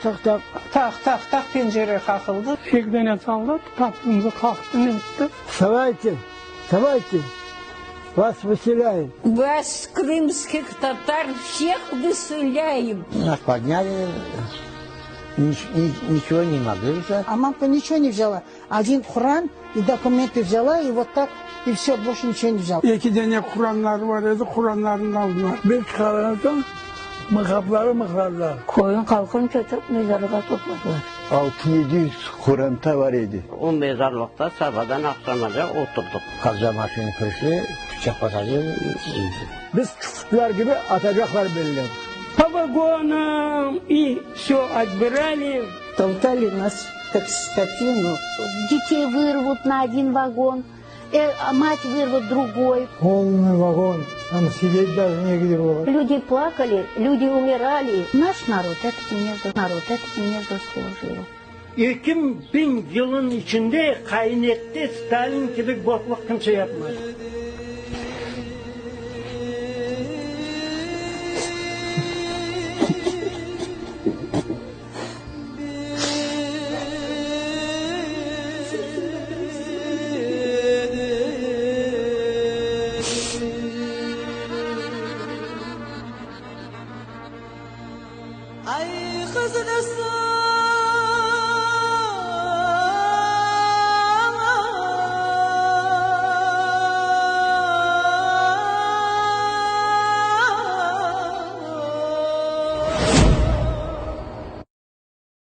Taq, taq. Taq, taq, taq pencere qaqıldı. Eki dane çaldı, qapımızı qaqtı, netti. Vstavayte, vstavayte, vas vıselâyem. Vas, krımskih tatar, vseh vısılâyem. Nas podnyali, niçego ne mogli взять. А мамка ничего не взяла. Один Quran и dokumenty взяла, и вот так, и все, больше ничего не взяла. Eki dane Quranları bar edi, Quranlarını da aldılar. Bir çıqarğan soñ, mıhapları mıhladılar. Köyün halqını ketirip mezarğa topladılar. 600-700 qoranta bar edi. O mezarlıqta sabadan aqşamaca oturdıq. Когда машины пришли, всех посадили и Biz çufutlar kibi atacaqlar belli. По вагонам и все отбирали. Толкали нас, как скотину. Детей вырвут на один вагон, э, а мать вырвут другой. Полный вагон, там сидеть даже негде было. Люди плакали, люди умирали. Наш народ этого не, народ этого не заслужил. 2000 yılın içinde kainatte Stalin kibi bokluk kimse yapmadı.